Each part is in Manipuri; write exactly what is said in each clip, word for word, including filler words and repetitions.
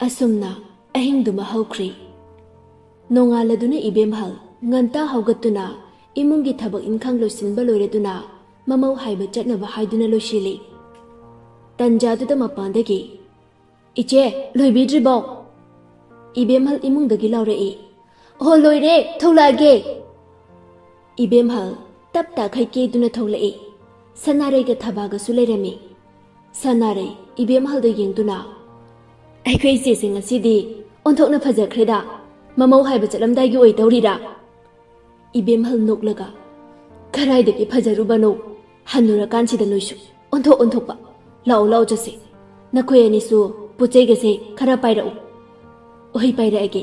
ꯑꯁꯨꯝꯅ ꯑꯍꯤꯡꯗꯨꯃ ꯍꯧꯈ꯭ꯔꯦ꯫ ꯅꯣꯡꯉꯥꯜꯂꯗꯨꯅ ꯏꯕꯦꯝꯍꯜ ꯉꯟꯇꯥ ꯍꯧꯒꯠꯇꯨꯅ ꯏꯃꯨꯡꯒꯤ ꯊꯕꯛ ꯏꯟꯈꯥꯡ ꯂꯣꯏꯁꯤꯟꯕ ꯂꯣꯏꯔꯗꯨꯅ ꯃꯃꯧ ꯍꯥꯏꯕ ꯆꯠꯅꯕ ꯍꯥꯏꯗꯨꯅ ꯂꯣꯏꯁꯤꯜꯂꯤ꯫ ꯇꯟꯖꯥꯗꯨꯗ ꯃꯄꯥꯟꯗꯒꯤ, "ꯏꯆꯦ, ꯂꯣꯏꯕꯤꯗ꯭ꯔꯤꯕꯣ?" ꯏꯕꯦꯝꯍꯜ ꯏꯃꯨꯡꯗꯒꯤ ꯂꯥꯎꯔꯛꯏ꯫ "ꯑꯣ, ꯂꯣꯏꯔꯦ, ꯊꯣꯛꯂꯛꯑꯒꯦ꯫" ꯏꯕꯦꯝꯍꯜ ꯇꯞ ꯇꯥꯈꯩ ꯀꯦꯗꯨꯅ ꯊꯣꯛꯂꯛꯏ꯫ ꯁꯅꯥꯔꯩꯒ ꯊꯕꯥꯒꯁꯨ ꯂꯩꯔꯝꯃꯤ꯫ ꯁꯅꯥꯔꯩ ꯏꯕꯦꯝꯍꯜꯗ ꯌꯦꯡꯗꯨꯅ, "ꯑꯩꯈꯣꯏ ꯏꯆꯦꯁꯦ ꯉꯁꯤꯗꯤ ꯑꯣꯟꯊꯣꯛꯅ ꯐꯖꯈ꯭ꯔꯦꯗ꯫ ꯃꯃꯧ ꯍꯥꯏꯕ ꯆꯠꯂꯝꯗꯥꯏꯒꯤ ꯑꯣꯏꯗꯧꯔꯤꯔꯥ?" ꯏꯕꯦꯝꯍꯜ ꯅꯣꯛꯂꯒ, "ꯀꯔꯥꯏꯗꯒꯤ ꯐꯖꯔꯨꯕꯅꯣ? ꯍꯟꯅꯨꯔꯀꯥꯟꯁꯤꯗ ꯅꯣꯏꯁꯨ ꯑꯣꯟꯊꯣꯛ ꯑꯣꯟꯊꯣꯛꯄ꯫ ꯂꯥꯛꯑꯣ, ꯂꯥꯛꯑꯣ, ꯆꯠꯁꯦ꯫ ꯅꯈꯣꯏ ꯑꯅꯤꯁꯨ ꯄꯣꯠ ꯆꯩꯒꯁꯦ ꯈꯔ ꯄꯥꯏꯔꯛꯎ꯫ ꯑꯣꯏ, ꯄꯥꯏꯔꯛꯑꯒꯦ꯫"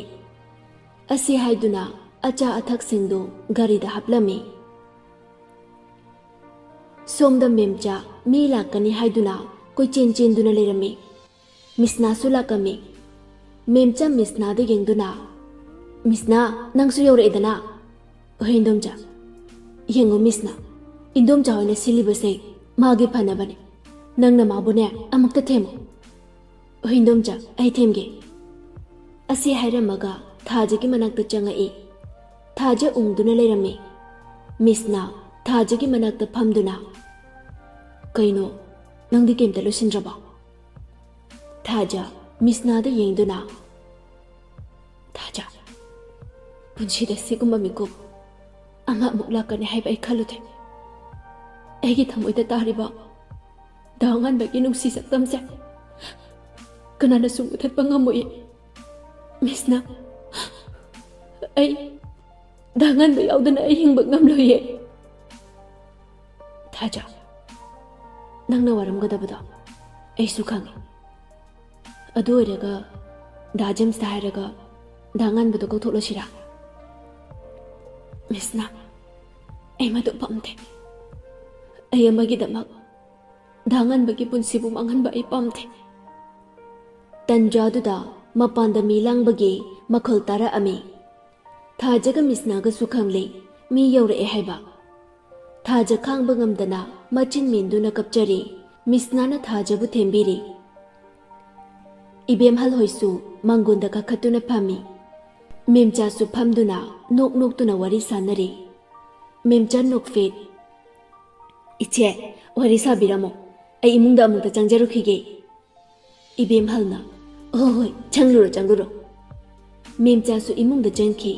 ꯑꯁꯤ ꯍꯥꯏꯗꯨꯅ ꯑꯆꯥ ꯑꯊꯛꯁꯤꯡꯗꯨ ꯒꯥꯔꯤꯗ ꯍꯥꯞꯂꯝꯃꯤ꯫ ꯁꯣꯝꯗ ꯃꯦꯝꯆꯥ ꯃꯤ ꯂꯥꯛꯀꯅꯤ ꯍꯥꯏꯗꯨꯅ ꯀꯣꯏꯆꯦꯟ ꯆꯦꯟꯗꯨꯅ ꯂꯩꯔꯝꯃꯤ꯫ ꯃꯤꯁꯅꯥꯁꯨ ꯂꯥꯛꯂꯝꯃꯤ꯫ ꯃꯦꯝꯆꯥ ꯃꯤꯁꯅꯥꯗ ꯌꯦꯡꯗꯨꯅ, "ꯃꯤꯁꯅꯥ, ꯅꯪꯁꯨ ꯌꯧꯔꯛꯑꯦꯗꯅ?" "ꯍꯣꯏ, ꯏꯟꯗꯣꯝꯆꯥ꯫" "ꯌꯦꯡꯉꯨ ꯃꯤꯁꯅꯥ, ꯏꯟꯗꯣꯝꯆꯥ ꯍꯣꯏꯅ ꯁꯤꯜꯂꯤꯕꯁꯦ ꯃꯥꯒꯤ ꯐꯅꯕꯅꯦ꯫ ꯅꯪꯅ ꯃꯥꯕꯨꯅꯦ ꯑꯃꯨꯛꯇ ꯊꯦꯝꯃꯨ꯫" "ꯍꯣꯏ, ꯏꯟꯗꯣꯝꯆꯥ, ꯑꯩ ꯊꯦꯝꯒꯦ꯫" ꯑꯁꯤ ꯍꯥꯏꯔꯝꯃꯒ ꯊꯥꯖꯒꯤ ꯃꯅꯥꯛꯇ ꯆꯪꯉꯛꯏ꯫ ꯊꯥꯖ ꯎꯪꯗꯨꯅ ꯂꯩꯔꯝꯃꯤ꯫ ꯃꯤꯁꯅꯥ ꯊꯥꯖꯒꯤ ꯃꯅꯥꯛꯇ ꯐꯝꯗꯨꯅ, "ꯀꯩꯅꯣ, ꯅꯪꯗꯤ ꯀꯩꯝꯇ ꯂꯣꯏꯁꯤꯟꯗ꯭ꯔꯕꯣ?" ꯊꯥꯖ ꯃꯤꯁꯅꯥꯗ ꯌꯦꯡꯗꯨꯅ, "ꯊꯥꯖ, ꯄꯨꯟꯁꯤꯗ ꯁꯤꯒꯨꯝꯕ ꯃꯤꯀꯨꯞ ꯑꯃ ꯑꯃꯨꯛ ꯂꯥꯛꯀꯅꯤ ꯍꯥꯏꯕ ꯑꯩ ꯈꯜꯂꯨꯗꯦ꯫ ꯑꯩꯒꯤ ꯊꯃꯣꯏꯗ ꯇꯥꯔꯤꯕ ꯗꯥ ꯉꯥꯟꯕꯒꯤ ꯅꯨꯡꯁꯤ ꯁꯛꯇꯝꯁꯦ ꯀꯅꯥꯅꯁꯨ ꯃꯨꯊꯠꯄ ꯉꯝꯃꯣꯏꯌꯦ꯫ ꯃꯤꯁꯅꯥ, ꯑꯩ ꯗꯥ ꯉꯥꯟꯕ ꯌꯥꯎꯗꯅ ꯑꯩ ꯍꯤꯡꯕ ꯉꯝꯂꯣꯏꯌꯦ꯫" "ꯊꯥꯖ, ꯅꯪꯅ ꯋꯥꯔꯝꯒꯗꯕꯗꯣ ꯑꯩꯁꯨ ꯈꯪꯉꯤ꯫ ꯑꯗꯨ ꯑꯣꯏꯔꯒ ꯗꯥ ꯖꯦꯝꯁꯇ ꯍꯥꯏꯔꯒ ꯗꯥ ꯉꯥꯟꯕꯗꯣ ꯀꯧꯊꯣꯛꯂꯁꯤꯔꯥ?" "ꯃꯤꯁꯅꯥ, ꯑꯩ ꯃꯗꯨ ꯄꯥꯝꯗꯦ꯫ ꯑꯩ ꯑꯃꯒꯤꯗꯃꯛ ꯗꯥ ꯉꯥꯟꯕꯒꯤ ꯄꯨꯟꯁꯤꯕꯨ ꯃꯥꯡꯍꯟꯕ ꯑꯩ ꯄꯥꯝꯗꯦ꯫" ꯇꯟꯖꯥꯗꯨꯗ ꯃꯄꯥꯟꯗ ꯃꯤ ꯂꯥꯡꯕꯒꯤ ꯃꯈꯣꯜ ꯇꯥꯔꯛꯑꯝꯃꯤ꯫ ꯊꯥꯖꯒ ꯃꯤꯁꯅꯥꯒꯁꯨ ꯈꯪꯂꯦ ꯃꯤ ꯌꯧꯔꯛꯑꯦ ꯍꯥꯏꯕ꯫ ꯊꯥꯖ ꯈꯥꯡꯕ ꯉꯝꯗꯅ ꯃꯆꯤꯟ ꯃꯦꯟꯗꯨꯅ ꯀꯞꯆꯔꯤ꯫ ꯃꯤꯁꯅꯥꯅ ꯊꯥꯖꯕꯨ ꯊꯦꯝꯕꯤꯔꯤ꯫ ꯏꯕꯦꯝꯍꯜ ꯍꯣꯏꯁꯨ ꯃꯪꯒꯣꯟꯗ ꯀꯥꯈꯠꯇꯨꯅ ꯐꯝꯃꯤ꯫ ꯃꯦꯝꯆꯥꯁꯨ ꯐꯝꯗꯨꯅ ꯅꯣꯛ ꯅꯣꯛꯇꯨꯅ ꯋꯥꯔꯤ ꯁꯥꯟꯅꯔꯤ꯫ ꯃꯦꯝꯆꯥ ꯅꯣꯛꯐꯦꯠ, "ꯏꯆꯦ, ꯋꯥꯔꯤ ꯁꯥꯕꯤꯔꯝꯃꯣ, ꯑꯩ ꯏꯃꯨꯡꯗ ꯑꯃꯨꯛꯇ ꯆꯪꯖꯔꯨꯈꯤꯒꯦ꯫" ꯏꯕꯦꯝꯍꯜꯅ, "ꯍꯣꯏ ꯍꯣꯏ, ꯆꯪꯂꯨꯔꯣ ꯆꯪꯂꯨꯔꯣ꯫" ꯃꯦꯝꯆꯥꯁꯨ ꯏꯃꯨꯡꯗ ꯆꯪꯈꯤ꯫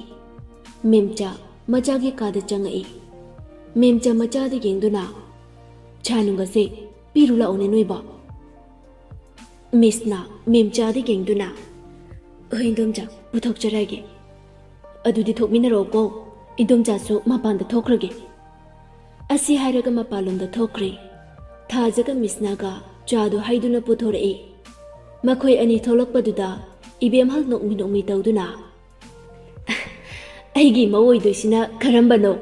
ꯃꯦꯝꯆꯥ ꯃꯆꯥꯒꯤ ꯀꯥꯗ ꯆꯪꯉꯛꯏ꯫ ꯃꯦꯝꯆꯥ ꯃꯆꯥꯗ ꯌꯦꯡꯗꯨꯅ, "ꯆꯥ ꯅꯨꯡꯒꯁꯦ ꯄꯤꯔꯨ ꯂꯥꯛꯑꯣꯅꯦ ꯅꯣꯏꯕꯣ꯫" ꯃꯤꯁꯅ ꯃꯦꯝꯆꯥꯗ ꯌꯦꯡꯗꯨꯅ, "ꯍꯣꯏ ꯏꯟꯗꯣꯝꯆꯥ, ꯄꯨꯊꯣꯛꯆꯔꯒꯦ꯫ ꯑꯗꯨꯗꯤ ꯊꯣꯛꯃꯤꯟꯅꯔꯛꯑꯣꯀꯣ, ꯏꯟꯗꯣꯝꯆꯥꯁꯨ ꯃꯄꯥꯟꯗ ꯊꯣꯛꯈ꯭ꯔꯒꯦ꯫" ꯑꯁꯤ ꯍꯥꯏꯔꯒ ꯃꯄꯥꯟꯂꯣꯝꯗ ꯊꯣꯛꯈ꯭ꯔꯦ꯫ ꯊꯥꯖꯒ ꯃꯤꯁꯅꯒ ꯆꯥꯗꯨ ꯍꯩꯗꯨꯅ ꯄꯨꯊꯣꯔꯛꯏ꯫ ꯃꯈꯣꯏ ꯑꯅꯤ ꯊꯣꯛꯂꯛꯄꯗꯨꯗ ꯏꯕꯦꯝꯍꯜ ꯅꯣꯛꯃꯤ ꯅꯣꯛꯃꯤ ꯇꯧꯗꯨꯅ, "ꯑꯩꯒꯤ ꯏꯃꯧ ꯑꯣꯏꯗꯣꯏꯁꯤꯅ ꯀꯔꯝꯕꯅꯣ?"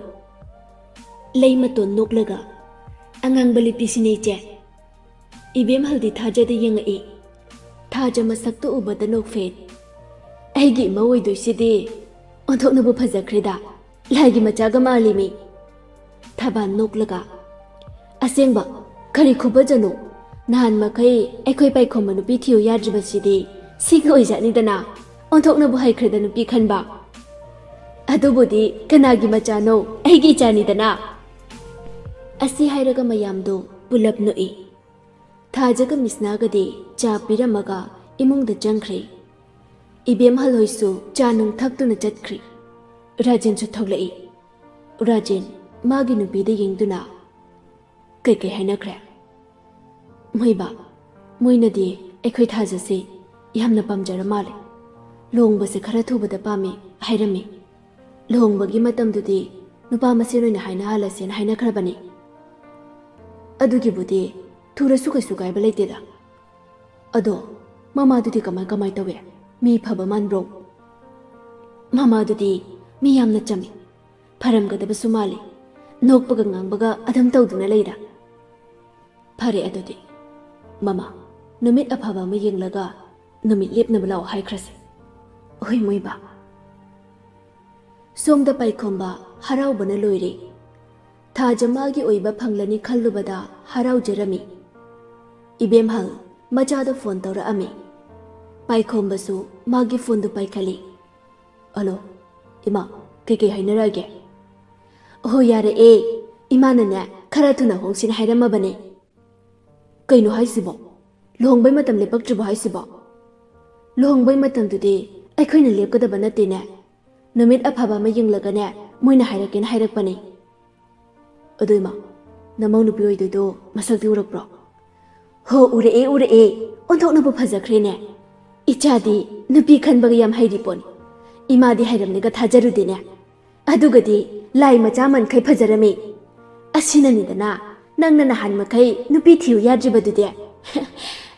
ꯂꯩꯃꯇꯣꯟ ꯅꯣꯛꯂꯒ, "ꯑꯉꯥꯡꯕ ꯂꯤꯠꯄꯤꯁꯤꯅꯦ ꯏꯆꯦ꯫" ꯏꯕꯦꯝꯍꯜꯗꯤ ꯊꯥꯖꯗ ꯌꯦꯡꯉꯛꯏ꯫ ꯊꯥꯖ ꯃꯁꯛꯇꯨ ꯎꯕꯗ ꯅꯣꯛꯐꯦꯠ, "ꯑꯩꯒꯤ ꯏꯃꯧ ꯑꯣꯏꯗꯣꯏꯁꯤꯗꯤ ꯑꯣꯟꯊꯣꯛꯅꯕꯨ ꯐꯖꯈ꯭ꯔꯦꯗ, ꯂꯥꯏꯒꯤ ꯃꯆꯥꯒ ꯃꯥꯜꯂꯤꯃꯤ꯫" ꯊꯕꯥꯟ ꯅꯣꯛꯂꯒ, "ꯑꯁꯦꯡꯕ, ꯀꯔꯤ ꯈꯨꯐꯖꯅꯣ? ꯅꯍꯥꯟ ꯃꯈꯩ ꯑꯩꯈꯣꯏ ꯄꯥꯏꯈꯣꯝꯕ ꯅꯨꯄꯤ ꯊꯤꯌꯨ ꯌꯥꯗ꯭ꯔꯤꯕꯁꯤꯗꯤ ꯁꯤꯒꯤ ꯑꯣꯏꯖꯥꯠꯅꯤꯗꯅ, ꯑꯣꯟꯊꯣꯛꯅꯕꯨ ꯍꯩꯈ꯭ꯔꯦꯗ ꯅꯨꯄꯤ ꯈꯟꯕ꯫ ꯑꯗꯨꯕꯨꯗꯤ ꯀꯅꯥꯒꯤ ꯃꯆꯥꯅꯣ? ꯑꯩꯒꯤ ꯏꯆꯥꯅꯤꯗꯅ꯫" ꯑꯁꯤ ꯍꯥꯏꯔꯒ ꯃꯌꯥꯝꯗꯣ ꯄꯨꯂꯞ ꯅꯣꯛꯏ꯫ ꯊꯥꯖꯒ ꯃꯤꯁꯅꯥꯒꯗꯤ ꯆꯥ ꯄꯤꯔꯝꯃꯒ ꯏꯃꯨꯡꯗ ꯆꯪꯈ꯭ꯔꯦ꯫ ꯏꯕꯦꯝꯍꯜ ꯍꯣꯏꯁꯨ ꯆꯥ ꯅꯨꯡ ꯊꯛꯇꯨꯅ ꯆꯠꯈ꯭ꯔꯦ꯫ ꯔꯥꯖꯦꯟꯁꯨ ꯊꯣꯛꯂꯛꯏ꯫ ꯔꯥꯖꯦꯟ ꯃꯥꯒꯤ ꯅꯨꯄꯤꯗ ꯌꯦꯡꯗꯨꯅ, "ꯀꯩꯀꯩ ꯍꯥꯏꯅꯈ꯭ꯔꯦ?" "ꯃꯣꯏꯕꯥ, ꯃꯣꯏꯅꯗꯤ ꯑꯩꯈꯣꯏ ꯊꯥꯖꯁꯦ ꯌꯥꯝꯅ ꯄꯥꯝꯖꯔ ꯃꯥꯜꯂꯦ꯫ ꯂꯨꯍꯣꯡꯕꯁꯦ ꯈꯔ ꯊꯨꯕꯗ ꯄꯥꯝꯃꯤ ꯍꯥꯏꯔꯝꯃꯤ꯫ ꯂꯨꯍꯣꯡꯕꯒꯤ ꯃꯇꯝꯗꯨꯗꯤ ꯅꯨꯄꯥ ꯃꯁꯦꯟ ꯑꯣꯏꯅ ꯍꯥꯏꯅꯍꯜꯂꯁꯦꯅ ꯍꯥꯏꯅꯈ꯭ꯔꯕꯅꯤ꯫ ꯑꯗꯨꯒꯤꯕꯨꯗꯤ ꯊꯨꯔꯁꯨ ꯀꯩꯁꯨ ꯀꯥꯏꯕ ꯂꯩꯇꯦꯗ꯫ ꯑꯗꯣ ꯃꯃꯥꯗꯨꯗꯤ ꯀꯃꯥꯏ ꯀꯃꯥꯏ ꯇꯧꯏ? ꯃꯤ ꯐꯕ ꯃꯥꯟꯕ꯭ꯔꯣ?" "ꯃꯃꯥꯗꯨꯗꯤ ꯃꯤ ꯌꯥꯝꯅ ꯆꯝꯃꯤ꯫ ꯐꯔꯝꯒꯗꯕꯁꯨ ꯃꯥꯜꯂꯤ꯫ ꯅꯣꯛꯄꯒ ꯉꯥꯡꯕꯒ ꯑꯗꯨꯝ ꯇꯧꯗꯨꯅ ꯂꯩꯗ꯫" "ꯐꯔꯦ ꯑꯗꯨꯗꯤ꯫ ꯃꯃꯥ, ꯅꯨꯃꯤꯠ ꯑꯐꯕ ꯑꯃ ꯌꯦꯡꯂꯒ ꯅꯨꯃꯤꯠ ꯂꯦꯞꯅꯕ ꯂꯥꯛꯑꯣ ꯍꯥꯏꯈ꯭ꯔꯁꯤ꯫" "ꯍꯣꯏ ꯃꯣꯏꯕꯥ꯫" ꯁꯣꯝꯗ ꯄꯥꯏꯈꯣꯝꯕ ꯍꯔꯥꯎꯕꯅ ꯂꯣꯏꯔꯦ꯫ ꯊꯥꯖ ꯃꯥꯒꯤ ꯑꯣꯏꯕ ꯐꯪꯂꯅꯤ ꯈꯜꯂꯨꯕꯗ ꯍꯔꯥꯎꯖꯔꯝꯃꯤ꯫ ꯏꯕꯦꯝꯍꯜ ꯃꯆꯥꯗ ꯐꯣꯟ ꯇꯧꯔꯛꯑꯝꯃꯤ꯫ ꯄꯥꯏꯈꯣꯝꯕꯁꯨ ꯃꯥꯒꯤ ꯐꯣꯟꯗꯨ ꯄꯥꯏꯈꯠꯂꯤ꯫ "ꯍꯜꯂꯣ, ꯏꯃꯥ, ꯀꯩꯀꯩ ꯍꯥꯏꯅꯔꯛꯑꯒꯦ?" "ꯑꯣꯍꯣ, ꯌꯥꯔꯛꯑꯦ꯫ ꯏꯃꯥꯅꯅꯦ, ꯈꯔ ꯊꯨꯅ ꯍꯣꯡꯁꯤꯅ ꯍꯥꯏꯔꯝꯃꯕꯅꯦ꯫" "ꯀꯩꯅꯣ ꯍꯥꯏꯁꯤꯕꯣ? ꯂꯨꯍꯣꯡꯕꯩ ꯃꯇꯝ ꯂꯦꯞꯄꯛꯇ꯭ꯔꯤꯕꯣ ꯍꯥꯏꯁꯤꯕꯣ?" "ꯂꯨꯍꯣꯡꯕꯩ ꯃꯇꯝꯗꯨꯗꯤ ꯑꯩꯈꯣꯏꯅ ꯂꯦꯞꯀꯗꯕ ꯅꯠꯇꯦꯅꯦ꯫ ꯅꯨꯃꯤꯠ ꯑꯐꯕ ꯑꯃ ꯌꯦꯡꯂꯒꯅꯦ, ꯃꯣꯏꯅ ꯍꯥꯏꯔꯛꯀꯦꯅ ꯍꯥꯏꯔꯛꯄꯅꯦ꯫" "ꯑꯗꯨ ꯏꯃꯥ, ꯅꯃꯧ ꯅꯨꯄꯤ ꯑꯣꯏꯗꯣꯏꯗꯣ ꯃꯁꯛꯇꯤ ꯎꯔꯛꯄ꯭ꯔꯣ?" "ꯍꯣ, ꯎꯔꯛꯑꯦ, ꯎꯔꯛꯑꯦ꯫ ꯑꯣꯟꯊꯣꯛꯅꯕꯨ ꯐꯖꯈ꯭ꯔꯦꯅꯦ꯫ ꯏꯆꯥꯗꯤ ꯅꯨꯄꯤ ꯈꯟꯕꯒ ꯌꯥꯝ ꯍꯩꯔꯤ ꯄꯣꯠꯅꯤ꯫ ꯏꯃꯥꯗꯤ ꯍꯩꯔꯝꯅꯤꯒ ꯊꯥꯖꯔꯨꯗꯦꯅꯦ꯫ ꯑꯗꯨꯒꯗꯤ ꯂꯥꯏ ꯃꯆꯥ ꯃꯟꯈꯩ ꯐꯖꯔꯝꯃꯤ꯫ ꯑꯁꯤꯅꯅꯤꯗꯅ ꯅꯪꯅ ꯅꯍꯥꯟ ꯃꯈꯩ ꯅꯨꯄꯤ ꯊꯤꯌꯨ ꯌꯥꯗ꯭ꯔꯤꯕꯗꯨꯗꯤ꯫"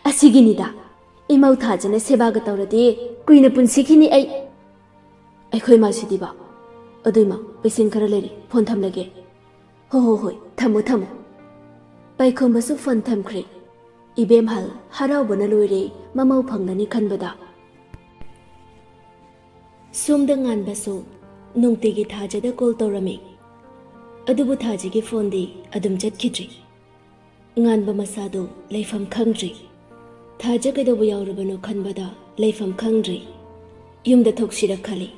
"ꯑꯁꯤꯒꯤꯅꯤꯗ꯫ ꯏꯃꯧ ꯊꯥꯖꯅ ꯁꯦꯕꯥꯒ ꯇꯧꯔꯗꯤ ꯀꯨꯏꯅ ꯄꯨꯟꯁꯤꯈꯤꯅꯤ ꯑꯩ꯫" "ꯑꯩꯈꯣꯏ ꯃꯥꯁꯤꯗꯤꯕ?" "ꯑꯗꯨ ꯏꯃꯥ, ꯄꯦꯁꯦꯟ ꯈꯔ ꯂꯩꯔꯤ, ꯐꯣꯟ ꯊꯝꯂꯒꯦ꯫" "ꯍꯣ ꯍꯣ ꯍꯣꯏ, ꯊꯝꯃꯣ ꯊꯝꯃꯣ꯫" ꯄꯥꯏꯈꯣꯝꯕꯁꯨ ꯐꯣꯟ ꯊꯝꯈ꯭ꯔꯦ꯫ ꯏꯕꯦꯝꯍꯜ ꯍꯔꯥꯎꯕꯅ ꯂꯣꯏꯔꯦ, ꯃꯃꯧ ꯐꯪꯂꯅꯤ ꯈꯟꯕꯗ꯫ ꯁꯣꯝꯗ ꯉꯥꯟꯕꯁꯨ ꯅꯨꯡꯇꯤꯒꯤ ꯊꯥꯖꯗ ꯀꯣꯜ ꯇꯧꯔꯝꯃꯤ꯫ ꯑꯗꯨꯕꯨ ꯊꯥꯖꯒꯤ ꯐꯣꯟꯗꯤ ꯑꯗꯨꯝ ꯆꯠꯈꯤꯗ꯭ꯔꯤ꯫ ꯉꯥꯟꯕ ꯃꯁꯥꯗꯨ ꯂꯩꯐꯝ ꯈꯪꯗ꯭ꯔꯤ꯫ ꯊꯥꯖ ꯀꯩꯗꯧꯕ ꯌꯥꯎꯔꯕꯅꯣ ꯈꯟꯕꯗ ꯂꯩꯐꯝ ꯈꯪꯗ꯭ꯔꯤ꯫ ꯌꯨꯝꯗ ꯊꯣꯛꯁꯤꯔ ꯈꯜꯂꯤ꯫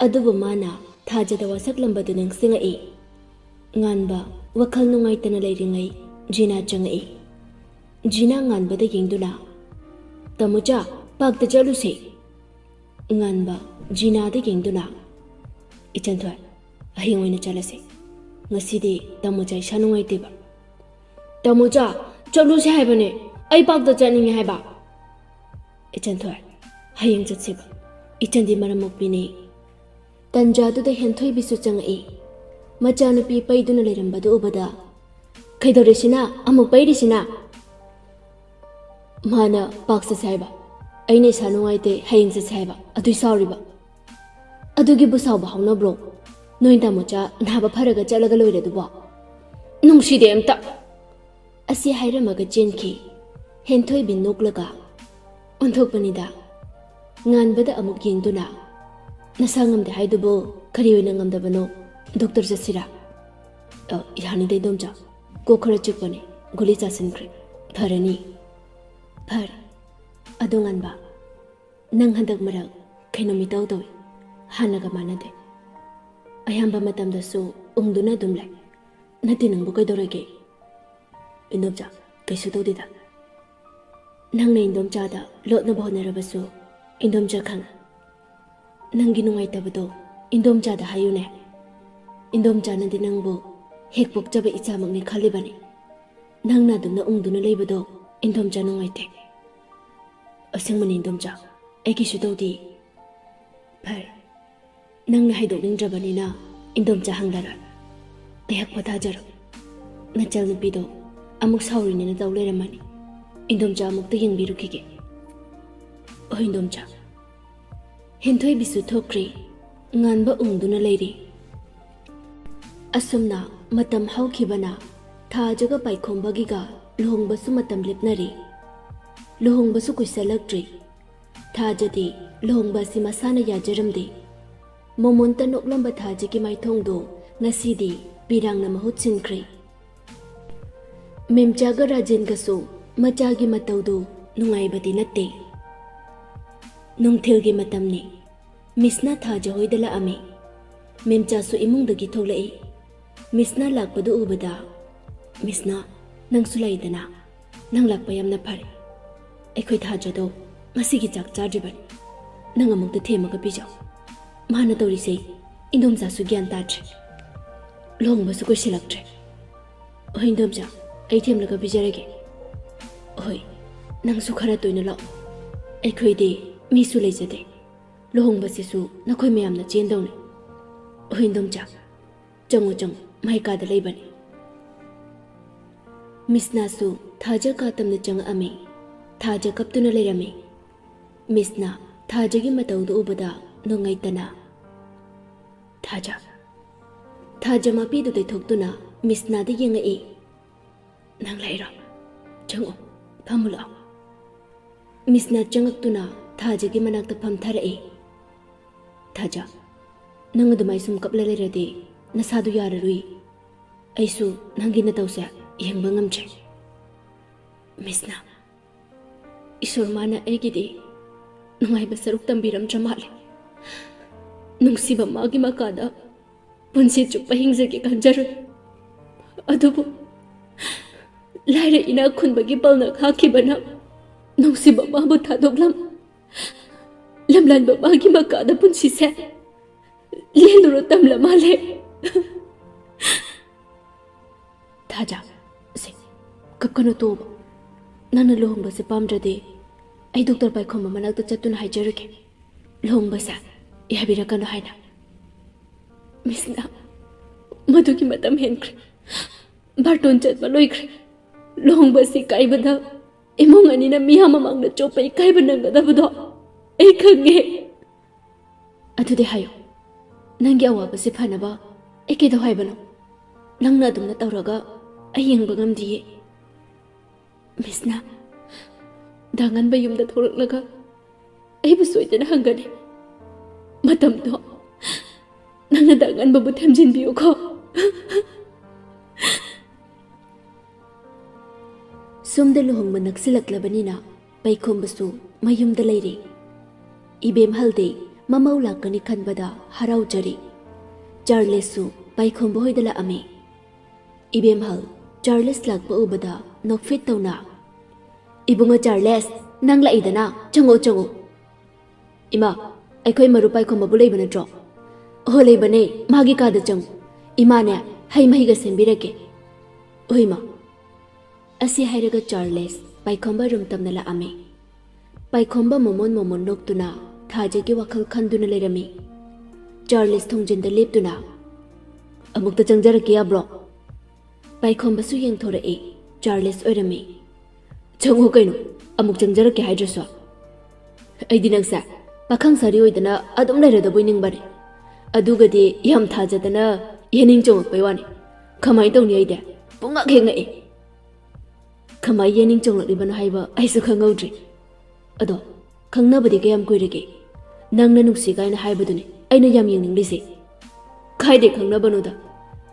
ꯑꯗꯨꯕꯨ ꯃꯥꯅ ꯊꯥꯖꯗ ꯋꯥꯁꯛꯂꯝꯕꯗꯨ ꯅꯤꯡꯁꯤꯡꯉꯛꯏ꯫ ꯉꯥꯟꯕ ꯋꯥꯈꯜ ꯅꯨꯡꯉꯥꯏꯇꯅ ꯂꯩꯔꯤꯉꯩ ꯖꯤꯅꯥ ꯆꯪꯉꯛꯏ꯫ ꯖꯤꯅꯥ ꯉꯥꯟꯕꯗ ꯌꯦꯡꯗꯨꯅ, "ꯇꯥꯃꯣꯆꯥ, ꯄꯥꯔꯛꯇ ꯆꯠꯂꯨꯁꯦ꯫" ꯉꯥꯟꯕ ꯖꯤꯅꯥꯗ ꯌꯦꯡꯗꯨꯅ, "ꯏꯆꯟꯊꯣꯏ, ꯍꯌꯦꯡ ꯑꯣꯏꯅ ꯆꯠꯂꯁꯦ꯫ ꯉꯁꯤꯗꯤ ꯇꯥꯃꯣꯆꯥ ꯏꯁꯥ ꯅꯨꯡꯉꯥꯏꯇꯦꯕ꯫" "ꯇꯥꯃꯣꯆꯥ, ꯆꯠꯂꯨꯁꯦ ꯍꯥꯏꯕꯅꯦ꯫ ꯑꯩ ꯄꯥꯔꯛꯇ ꯆꯠꯅꯤꯡꯉꯦ ꯍꯥꯏꯕ꯫" "ꯏꯆꯟꯊꯣꯏ, ꯍꯌꯦꯡ ꯆꯠꯁꯦꯕ꯫ ꯏꯆꯟꯗꯤ ꯃꯔꯝ ꯃꯣꯛꯄꯤꯅꯦ꯫" ꯇꯟꯖꯥꯗꯨꯗ ꯍꯦꯟꯊꯣꯏꯕꯤꯁꯨ ꯆꯪꯉꯛꯏ꯫ ꯃꯆꯥꯅꯨꯄꯤ ꯄꯩꯗꯨꯅ ꯂꯩꯔꯝꯕꯗꯨ ꯎꯕꯗ, "ꯀꯩꯗꯧꯔꯤꯁꯤꯅ? ꯑꯃꯨꯛ ꯄꯩꯔꯤꯁꯤꯅ?" "ꯃꯥꯅ ꯄꯥꯔꯛ ꯆꯠꯁꯦ ꯍꯥꯏꯕ꯫ ꯑꯩꯅ ꯏꯁꯥ ꯅꯨꯡꯉꯥꯏꯇꯦ, ꯍꯌꯦꯡ ꯆꯠꯁꯦ ꯍꯥꯏꯕ꯫ ꯑꯗꯨꯏ ꯁꯥꯎꯔꯤꯕ?" "ꯑꯗꯨꯒꯤꯕꯨ ꯁꯥꯎꯕ ꯍꯧꯅꯕ꯭ꯔꯣ? ꯅꯣꯏ ꯇꯥꯃꯣꯆꯥ ꯅꯥꯕ ꯐꯔꯒ ꯆꯠꯂꯒ ꯂꯣꯏꯔꯦ ꯑꯗꯨꯕꯣ꯫ ꯅꯨꯡꯁꯤꯗꯦ ꯑꯝꯇ꯫" ꯑꯁꯤ ꯍꯥꯏꯔꯝꯃꯒ ꯆꯦꯟꯈꯤ꯫ ꯍꯦꯟꯊꯣꯏꯕꯤ ꯅꯣꯛꯂꯒ, "ꯑꯣꯟꯊꯣꯛꯄꯅꯤꯗ꯫" ꯉꯥꯟꯕꯗ ꯑꯃꯨꯛ ꯌꯦꯡꯗꯨꯅ, "ꯅꯁꯥ ꯉꯝꯗꯦ ꯍꯥꯏꯗꯨꯕꯨ ꯀꯔꯤ ꯑꯣꯏꯅ ꯉꯝꯗꯕꯅꯣ? ꯗꯣꯛꯇꯔ ꯆꯠꯁꯤꯔꯥ?" "ꯑ, ꯌꯥꯅꯤꯗ ꯏꯗꯣꯝꯆꯥ꯫ ꯀꯣꯛ ꯈꯔ ꯆꯤꯛꯄꯅꯦ꯫ ꯒꯨꯂꯤ ꯆꯥꯁꯤꯟꯈ꯭ꯔꯦ꯫ ꯐꯔꯅꯤ꯫" "ꯐꯔꯦ꯫ ꯑꯗꯣ ꯉꯥꯟꯕ, ꯅꯪ ꯍꯟꯗꯛ ꯃꯔꯛ ꯀꯩꯅꯣꯝ ꯏꯇꯧ ꯇꯧꯏ꯫ ꯍꯥꯟꯅꯒ ꯃꯥꯟꯅꯗꯦ꯫ ꯑꯌꯥꯝꯕ ꯃꯇꯝꯗꯁꯨ ꯎꯪꯗꯨꯅ ꯑꯗꯨꯝ ꯂꯩ꯫ ꯅꯠꯇꯦ, ꯅꯪꯕꯨ ꯀꯩꯗꯧꯔꯒꯦ? ꯏꯟꯗꯣꯝꯆꯥ, ꯀꯩꯁꯨ ꯇꯧꯗꯦꯗ꯫ ꯅꯪꯅ ꯏꯟꯗꯣꯝꯆꯥꯗ ꯂꯣꯠꯅꯕ ꯍꯣꯠꯅꯔꯕꯁꯨ ꯏꯟꯗꯣꯝꯆꯥ ꯈꯪꯉꯤ꯫ ꯅꯪꯒꯤ ꯅꯨꯡꯉꯥꯏꯇꯕꯗꯣ ꯏꯟꯗꯣꯝꯆꯥꯗ ꯍꯥꯏꯌꯨꯅꯦ꯫ ꯏꯟꯗꯣꯝꯆꯥꯅꯗꯤ ꯅꯪꯕꯨ ꯍꯦꯛ ꯄꯣꯛꯆꯕ ꯏꯆꯥꯃꯛꯅꯤ ꯈꯜꯂꯤꯕꯅꯤ꯫ ꯅꯪꯅ ꯑꯗꯨꯝꯅ ꯎꯪꯗꯨꯅ ꯂꯩꯕꯗꯣ ꯏꯟꯗꯣꯝꯆꯥ ꯅꯨꯡꯉꯥꯏꯇꯦ꯫ ꯑꯁꯦꯡꯕꯅꯤ ꯏꯟꯗꯣꯝꯆꯥ, ꯑꯩ ꯀꯩꯁꯨ ꯇꯧꯗꯦ꯫ ꯐꯔꯦ, ꯅꯪꯅ ꯍꯥꯏꯗꯣꯛꯅꯤꯡꯗ꯭ꯔꯕꯅꯤꯅ ꯏꯟꯗꯣꯝꯆꯥ ꯍꯪꯂꯔꯣꯏ꯫ ꯉꯥꯏꯍꯥꯛ ꯄꯣꯊꯥꯖꯔꯣ꯫ ꯅꯆꯜꯅꯨꯄꯤꯗꯣ ꯑꯃꯨꯛ ꯁꯥꯎꯔꯤꯅꯦꯅ ꯇꯧ ꯂꯩꯔꯝꯃꯅꯤ꯫ ꯏꯟꯗꯣꯝꯆꯥ ꯑꯃꯨꯛꯇ ꯌꯦꯡꯕꯤꯔꯨꯈꯤꯒꯦ꯫ ꯍꯣꯏ ꯏꯟꯗꯣꯝꯆꯥ꯫ ꯍꯦꯟꯊꯣꯏꯕꯤꯁꯨ ꯊꯣꯛꯈ꯭ꯔꯦ꯫ ꯉꯥꯟꯕ ꯎꯪꯗꯨꯅ ꯂꯩꯔꯤ꯫ ꯑꯁꯨꯝꯅ ꯃꯇꯝ ꯍꯧꯈꯤꯕꯅ ꯊꯥꯖꯒ ꯄꯥꯏꯈꯣꯝꯕꯒꯤꯒ ꯂꯨꯍꯣꯡꯕꯁꯨ ꯃꯇꯝ ꯂꯦꯞꯅꯔꯦ꯫ ꯂꯨꯍꯣꯡꯕꯁꯨ ꯀꯨꯏꯁꯜꯂꯛꯇ꯭ꯔꯦ꯫ ꯊꯥꯖꯗꯤ ꯂꯨꯍꯣꯡꯕ ꯑꯁꯤ ꯃꯁꯥꯅ ꯌꯥꯖꯔꯝꯗꯦ꯫ ꯃꯣꯃꯣꯟꯇ ꯅꯣꯛꯂꯝꯕ ꯊꯥꯖꯒꯤ ꯃꯥꯏꯊꯣꯡꯗꯣ ꯉꯁꯤꯗꯤ ꯄꯤꯔꯥꯡꯅ ꯃꯍꯨꯠ ꯁꯤꯟꯈ꯭ꯔꯦ꯫ ꯃꯦꯝꯆꯥꯒ ꯔꯥꯖꯦꯟꯒꯁꯨ ꯃꯆꯥꯒꯤ ꯃꯇꯧꯗꯨ ꯅꯨꯡꯉꯥꯏꯕꯗꯤ ꯅꯠꯇꯦ꯫ ꯅꯨꯡꯊꯤꯜꯒꯤ ꯃꯇꯝꯅꯤ꯫ ꯃꯤꯁꯅ ꯊꯥꯖ ꯍꯣꯏꯗ ꯂꯥꯛꯑꯝꯃꯤ꯫ ꯃꯦꯝꯆꯥꯁꯨ ꯏꯃꯨꯡꯗꯒꯤ ꯊꯣꯛꯂꯛꯏ꯫ ꯃꯤꯁꯅ ꯂꯥꯛꯄꯗꯨ ꯎꯕꯗ, "ꯃꯤꯁꯅ, ꯅꯪꯁꯨ ꯂꯥꯛꯏꯗꯅ? ꯅꯪ ꯂꯥꯛꯄ ꯌꯥꯝꯅ ꯐꯔꯦ꯫ ꯑꯩꯈꯣꯏ ꯊꯥꯖꯗꯣ ꯉꯁꯤꯒꯤ ꯆꯥꯛ ꯆꯥꯗ꯭ꯔꯤꯕꯅꯤ꯫ ꯅꯪ ꯑꯃꯨꯛꯇ ꯊꯦꯝꯃꯒ ꯄꯤꯖꯧ꯫ ꯃꯥꯅ ꯇꯧꯔꯤꯁꯦ ꯏꯟꯗꯣꯝꯆꯥꯁꯨ ꯒ꯭ꯌꯥꯟ ꯇꯥꯗ꯭ꯔꯦ꯫ ꯂꯨꯍꯣꯡꯕꯁꯨ ꯀꯨꯏꯁꯤꯜꯂꯛꯇ꯭ꯔꯦ꯫ ꯍꯣꯏ ꯏꯟꯗꯣꯝꯆꯥ, ꯑꯩ ꯊꯦꯝꯂꯒ ꯄꯤꯖꯔꯒꯦ꯫ ꯍꯣꯏ, ꯅꯪꯁꯨ ꯈꯔ ꯇꯣꯏꯅ ꯂꯥꯛꯑꯣ꯫ ꯑꯩꯈꯣꯏꯗꯤ ꯃꯤꯁꯨ ꯂꯩꯖꯗꯦ꯫ ꯂꯨꯍꯣꯡꯕꯁꯤꯁꯨ ꯅꯈꯣꯏ ꯃꯌꯥꯝꯅ ꯆꯦꯟꯗꯧꯅꯤ꯫ ꯍꯣꯏ ꯏꯟꯗꯣꯝꯆꯥ, ꯆꯪꯉꯨ ꯆꯪꯉꯨ, ꯃꯥꯏ ꯀꯥꯗ ꯂꯩꯕꯅꯤ꯫" ꯃꯤꯁꯅꯥꯁꯨ ꯊꯥꯖ ꯀꯥ ꯇꯝꯅ ꯆꯪꯉꯛꯑꯝꯃꯤ꯫ ꯊꯥꯖ ꯀꯞꯇꯨꯅ ꯂꯩꯔꯝꯃꯤ꯫ ꯃꯤꯁꯅꯥ ꯊꯥꯖꯒꯤ ꯃꯇꯧꯗꯨ ꯎꯕꯗ ꯅꯨꯡꯉꯥꯏꯇꯅ, "ꯊꯥꯖ꯫" ꯊꯥꯖ ꯃꯄꯤꯗꯨ ꯇꯩꯊꯣꯛꯇꯨꯅ ꯃꯤꯁꯅꯥꯗ ꯌꯦꯡꯉꯛꯏ꯫ "ꯅꯪ ꯂꯥꯛꯏꯔꯣ? ꯆꯪꯉꯛꯑꯣ, ꯐꯝꯃꯨ ꯂꯥꯛꯑꯣ꯫" ꯃꯤꯁꯅꯥ ꯆꯪꯉꯛꯇꯨꯅ ꯊꯥꯖꯒꯤ ꯃꯅꯥꯛꯇ ꯐꯝꯊꯔꯛꯏ꯫ "ꯊꯥꯖ, ꯅꯪ ꯑꯗꯨꯃꯥꯏ ꯁꯨꯝ ꯀꯞꯂ ꯂꯩꯔꯗꯤ ꯅꯁꯥꯗꯨ ꯌꯥꯔꯔꯣꯏ꯫ ꯑꯩꯁꯨ ꯅꯪꯒꯤ ꯅꯇꯧꯁꯦ ꯌꯦꯡꯕ ꯉꯝꯗ꯭ꯔꯦ꯫" ꯃꯤꯁꯅꯥ, "ꯏꯁꯣꯔ ꯃꯥꯅ ꯑꯩꯒꯤꯗꯤ ꯅꯨꯡꯉꯥꯏꯕ ꯁꯔꯨꯛ ꯇꯝꯕꯤꯔꯝꯗ꯭ꯔ ꯃꯥꯜꯂꯦ꯫ ꯅꯨꯡꯁꯤꯕ ꯃꯥꯒꯤ ꯃꯀꯥꯗ ꯄꯨꯟꯁꯤ ꯆꯨꯞꯄ ꯍꯤꯡꯖꯒꯦ ꯈꯟꯖꯔꯨꯏ꯫ ꯑꯗꯨꯕꯨ ꯂꯥꯏꯔ ꯏꯅꯥꯛ ꯈꯨꯟꯕꯒꯤ ꯄꯜꯅ ꯈꯥꯛꯈꯤꯕꯅ ꯅꯨꯡꯁꯤꯕ ꯃꯥꯕꯨ ꯊꯥꯗꯣꯛꯂꯝ, ꯂꯝꯂꯥꯟꯕ ꯃꯥꯒꯤ ꯃꯀꯥꯗ ꯄꯨꯟꯁꯤꯁꯦ ꯂꯦꯜꯂꯨꯔꯣ ꯇꯝꯂ ꯃꯥꯜꯂꯦ꯫ ꯊꯥꯖ, ꯁꯦ, ꯀꯞꯀꯅꯨ, ꯇꯣꯛꯑꯣꯕ꯫ ꯅꯪꯅ ꯂꯨꯍꯣꯡꯕꯁꯦ ꯄꯥꯝꯗ꯭ꯔꯗꯤ ꯑꯩ ꯗꯣꯛꯇꯔ ꯄꯥꯏꯈꯣꯝꯕ ꯃꯅꯥꯛꯇ ꯆꯠꯇꯨꯅ ꯍꯥꯏꯖꯔꯒꯦ, ꯂꯨꯍꯣꯡꯕꯁꯦ ꯌꯥꯕꯤꯔꯛꯀꯅꯨ ꯍꯥꯏꯅ꯫ ꯃꯤꯁꯅ, ꯃꯗꯨꯒꯤ ꯃꯇꯝ ꯍꯦꯟꯈ꯭ꯔꯦ꯫ ꯕꯥꯔꯇꯣꯟ ꯆꯠꯄ ꯂꯣꯏꯈ꯭ꯔꯦ꯫ ꯂꯨꯍꯣꯡꯕ ꯑꯁꯤ ꯀꯥꯏꯕꯗ ꯏꯃꯨꯡ ꯑꯅꯤꯅ ꯃꯤꯌꯥꯝ ꯃꯃꯥꯡꯗ ꯆꯣꯞꯄ ꯏꯀꯥꯏꯕ ꯅꯪꯒꯗꯕꯗꯣ ꯑꯩ ꯈꯪꯉꯦ꯫ ꯑꯗꯨꯗꯤ ꯍꯥꯏꯌꯨ, ꯅꯪꯒꯤ ꯑꯋꯥꯕꯁꯤ ꯐꯅꯕ ꯑꯩ ꯀꯩꯗꯧ ꯍꯥꯏꯕꯅꯣ? ꯅꯪꯅ ꯑꯗꯨꯝꯅ ꯇꯧꯔꯒ ꯑꯩ ꯌꯦꯡꯕ ꯉꯝꯗꯤꯌꯦ꯫ ꯃꯤꯁꯅ, ꯗꯥ ꯉꯟꯕ ꯌꯨꯝꯗ ꯊꯣꯛꯂꯛꯂꯒ ꯑꯩꯕꯨ ꯁꯣꯏꯗꯅ ꯍꯪꯒꯅꯤ꯫ ꯃꯇꯝꯗꯣ ꯅꯪꯅ ꯗꯥ ꯉꯟꯕꯕꯨ ꯊꯦꯝꯖꯤꯟꯕꯤꯌꯨꯀꯣ꯫ ꯁꯣꯝꯗ ꯂꯨꯍꯣꯡꯕ ꯅꯛꯁꯤꯜꯂꯛꯂꯕꯅꯤꯅ ꯄꯩꯈꯣꯝꯕꯁꯨ ꯃꯌꯨꯝꯗ ꯂꯩꯔꯦ꯫ ꯏꯕꯦꯝꯍꯜꯗꯤ ꯃꯃꯧ ꯂꯥꯛꯀꯅꯤ ꯈꯟꯕꯗ ꯍꯔꯥꯎꯖꯔꯤ꯫ ꯆꯥꯔꯂꯦꯁꯁꯨ ꯄꯩꯈꯣꯝꯕ ꯍꯣꯏꯗ ꯂꯥꯛꯑꯝꯃꯤ꯫ ꯏꯕꯦꯝꯍꯜ ꯆꯥꯔꯂꯦꯁ ꯂꯥꯛꯄ ꯎꯕꯗ ꯅꯣꯛꯐꯦꯠ ꯇꯧꯅ, "ꯏꯕꯨꯡꯉꯣ ꯆꯥꯔꯂꯦꯁ, ꯅꯪ ꯂꯥꯛꯏꯗꯅ, ꯆꯪꯉꯣ, ꯆꯪꯉꯣ꯫" "ꯏꯃꯥ, ꯑꯩꯈꯣꯏ ꯃꯔꯨꯞ ꯄꯥꯏꯈꯣꯝꯕꯕꯨ ꯂꯩꯕ ꯅꯠꯇ꯭ꯔꯣ?" "ꯑꯣ, ꯂꯩꯕꯅꯦ, ꯃꯥꯒꯤ ꯀꯥꯗ ꯆꯪꯉꯨ꯫ ꯏꯃꯥꯅꯦ, ꯍꯩ ꯃꯍꯤꯒ ꯁꯦꯝꯕꯤꯔꯛꯀꯦ꯫" "ꯍꯣꯏ, ꯏꯃꯥ꯫" ꯑꯁꯤ ꯍꯥꯏꯔꯒ ꯆꯥꯔꯂꯦꯁ ꯄꯥꯏꯈꯣꯝꯕ ꯔꯨꯝ ꯇꯝꯅ ꯂꯥꯛꯑꯝꯃꯤ꯫ ꯄꯥꯏꯈꯣꯝꯕ ꯃꯣꯃꯣꯟ ꯃꯣꯃꯣꯟ ꯅꯣꯛꯇꯨꯅ ꯊꯥꯖꯒꯤ ꯋꯥꯈꯜ ꯈꯟꯗꯨꯅ ꯂꯩꯔꯝꯃꯤ꯫ ꯆꯥꯔꯂꯦꯁ ꯊꯣꯡꯖꯤꯟꯗ ꯂꯦꯞꯇꯨꯅ, "ꯑꯃꯨꯛꯇ ꯆꯪꯖꯔꯛꯀꯦ ꯌꯥꯕ꯭ꯔꯣ?" ꯄꯥꯏꯈꯣꯝꯕꯁꯨ ꯌꯦꯡꯊꯣꯔꯛꯏ꯫ ꯆꯥꯔꯂꯦꯁ ꯑꯣꯏꯔꯝꯃꯤ꯫ "ꯆꯪꯉꯣ ꯀꯩꯅꯣ, ꯑꯃꯨꯛ ꯆꯪꯖꯔꯛꯀꯦ ꯍꯥꯏꯗ꯭ꯔꯁꯨ꯫ ꯑꯩꯗꯤ ꯅꯪꯁꯦ ꯄꯥꯈꯪ ꯁꯥꯔꯤ ꯑꯣꯏꯗꯅ ꯑꯗꯨꯝ ꯂꯩꯔꯗꯕꯣꯏ ꯅꯤꯡꯕꯅꯦ꯫ ꯑꯗꯨꯒꯗꯤ ꯌꯥꯝ ꯊꯥꯖꯗꯅ ꯌꯦꯅꯤꯡ ꯆꯣꯡꯉꯛꯄꯩ ꯋꯥꯅꯤ꯫ ꯀꯃꯥꯏꯅ ꯇꯧꯅꯤ ꯑꯩꯗꯤ? ꯄꯨꯡꯉꯛ ꯍꯦꯛ ꯉꯛꯑꯦ꯫" "ꯀꯃꯥꯏ ꯌꯦꯅꯤꯡ ꯆꯣꯡꯂꯛꯂꯤꯕꯅꯣ ꯍꯥꯏꯕ ꯑꯩꯁꯨ ꯈꯪꯍꯧꯗ꯭ꯔꯦ꯫ ꯑꯗꯣ, ꯈꯪꯅꯕꯗꯤ ꯀꯌꯥꯝ ꯀꯨꯏꯔꯒꯦ? ꯅꯪꯅ ꯅꯨꯡꯁꯤ ꯀꯥꯏꯅ ꯍꯥꯏꯕꯗꯨꯅꯤ ꯑꯩꯅ ꯌꯥꯝ ꯌꯦꯡꯅꯤꯡꯂꯤꯁꯦ꯫" "ꯀꯥꯏꯗꯩ ꯈꯪꯅꯕꯅꯣꯗ,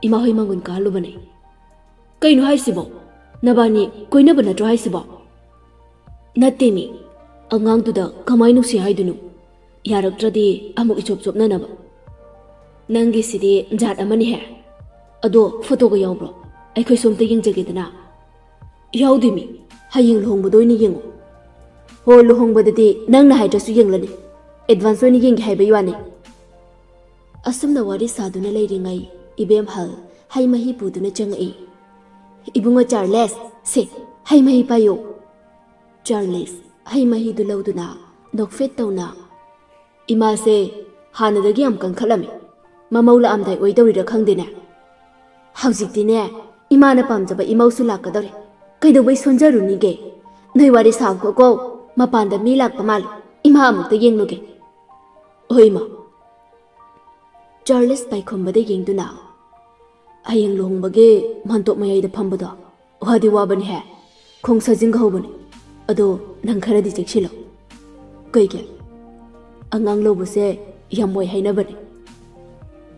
ꯏꯃꯥ ꯍꯣꯏ ꯃꯥꯡꯒꯣꯟ ꯀꯥꯍꯜꯂꯨꯕꯅꯦ꯫" "ꯀꯩꯅꯣ ꯍꯥꯏꯁꯤꯕꯣ? ꯅꯕꯥꯅꯤ ꯀꯣꯏꯅꯕ ꯅꯠꯇ꯭ꯔꯣ ꯍꯥꯏꯁꯤꯕꯣ?" "ꯅꯠꯇꯦꯃꯤ, ꯑꯉꯥꯡꯗꯨꯗ ꯀꯃꯥꯏ ꯅꯨꯡꯁꯤ ꯍꯥꯏꯗꯣꯏꯅꯣ? ꯌꯥꯔꯛꯇ꯭ꯔꯗꯤ ꯑꯃꯨꯛ ꯏꯆꯣꯞ ꯆꯣꯞꯅꯅꯕ꯫ ꯅꯪꯒꯤꯁꯤꯗꯤ ꯖꯥꯠ ꯑꯃꯅꯤꯍꯦ꯫ ꯑꯗꯣ ꯐꯣꯇꯣꯒ ꯌꯥꯎꯕ꯭ꯔꯣ? ꯑꯩꯈꯣꯏ ꯁꯣꯝꯇ ꯌꯦꯡꯖꯒꯦꯗꯅ꯫ ꯌꯥꯎꯗꯦꯃꯤ꯫ ꯍꯌꯦꯡ ꯂꯨꯍꯣꯡꯕꯗ ꯑꯣꯏꯅ ꯌꯦꯡꯉꯣ꯫ ꯍꯣ, ꯂꯨꯍꯣꯡꯕꯗꯗꯤ ꯅꯪꯅ ꯍꯥꯏꯗ꯭ꯔꯁꯨ ꯌꯦꯡꯂꯅꯤ꯫ ꯑꯦꯗꯚꯥꯟꯁ ꯑꯣꯏꯅ ꯌꯦꯡꯒꯦ ꯍꯥꯏꯕꯩ ꯋꯥꯅꯤ꯫ ꯑꯁꯨꯝꯅ ꯋꯥꯔꯤ ꯁꯥꯗꯨꯅ ꯂꯩꯔꯤꯉꯩ ꯏꯕꯦꯝꯍꯜ ꯍꯩ ꯃꯍꯤ ꯄꯨꯗꯨꯅ ꯆꯪꯉꯛꯏ꯫ "ꯏꯕꯨꯡꯉꯣ ꯆꯥꯔꯂꯦꯁ, ꯁꯦ, ꯍꯩ ꯃꯍꯤ ꯄꯥꯏꯌꯣ꯫" ꯆꯥꯔꯂꯦꯁ ꯍꯩ ꯃꯍꯤꯗꯨ ꯂꯧꯗꯨꯅ ꯅꯣꯛꯐꯦꯠ ꯇꯧꯅ, "ꯏꯃꯥꯁꯦ ꯍꯥꯟꯅꯗꯒꯤ ꯌꯥꯝ ꯀꯟꯈꯠꯂꯝꯃꯤ꯫ ꯃꯃꯧ ꯂꯥꯛꯑꯝꯗꯥꯏ ꯑꯣꯏꯗꯧꯔꯤꯔꯥ ꯈꯪꯗꯦꯅꯦ꯫ ꯍꯧꯖꯤꯛꯇꯤꯅꯦ, ꯏꯃꯥꯅ ꯄꯥꯝꯖꯕ ꯏꯃꯧꯁꯨ ꯂꯥꯛꯀꯗꯧꯔꯦ꯫ ꯀꯩꯗꯧꯕꯩ ꯁꯣꯟꯖꯔꯨꯅꯤꯒꯦ? ꯅꯣꯏ ꯋꯥꯔꯤ ꯁꯥꯈꯣꯀꯣ, ꯃꯄꯥꯟꯗ ꯃꯤ ꯂꯥꯛꯄ ꯃꯥꯜꯂꯦ꯫ ꯏꯃꯥ ꯑꯃꯨꯛꯇ ꯌꯦꯡꯂꯨꯒꯦ꯫" "ꯍꯣꯏ, ꯏꯃꯥ꯫" ꯆꯥꯔꯂꯦꯁ ꯄꯥꯏꯈꯣꯝꯕꯗ ꯌꯦꯡꯗꯨꯅ, "ꯍꯌꯦꯡ ꯂꯨꯍꯣꯡꯕꯒꯤ ꯃꯥꯟꯇꯣꯞ ꯃꯌꯥꯏꯗ ꯐꯝꯕꯗꯣ ꯋꯥꯗꯤ ꯋꯥꯕꯅꯤꯍꯦ꯫ ꯈꯣꯡ ꯁꯥꯖꯤꯟꯒ ꯍꯧꯕꯅꯤ꯫ ꯑꯗꯣ ꯅꯪ ꯈꯔꯗꯤ ꯆꯦꯛꯁꯤꯜꯂꯣ꯫" "ꯀꯩꯒꯤ?" "ꯑꯉꯥꯡ ꯂꯧꯕꯁꯦ ꯌꯥꯝ ꯋꯥꯏ ꯍꯥꯏꯅꯕꯅꯤ꯫"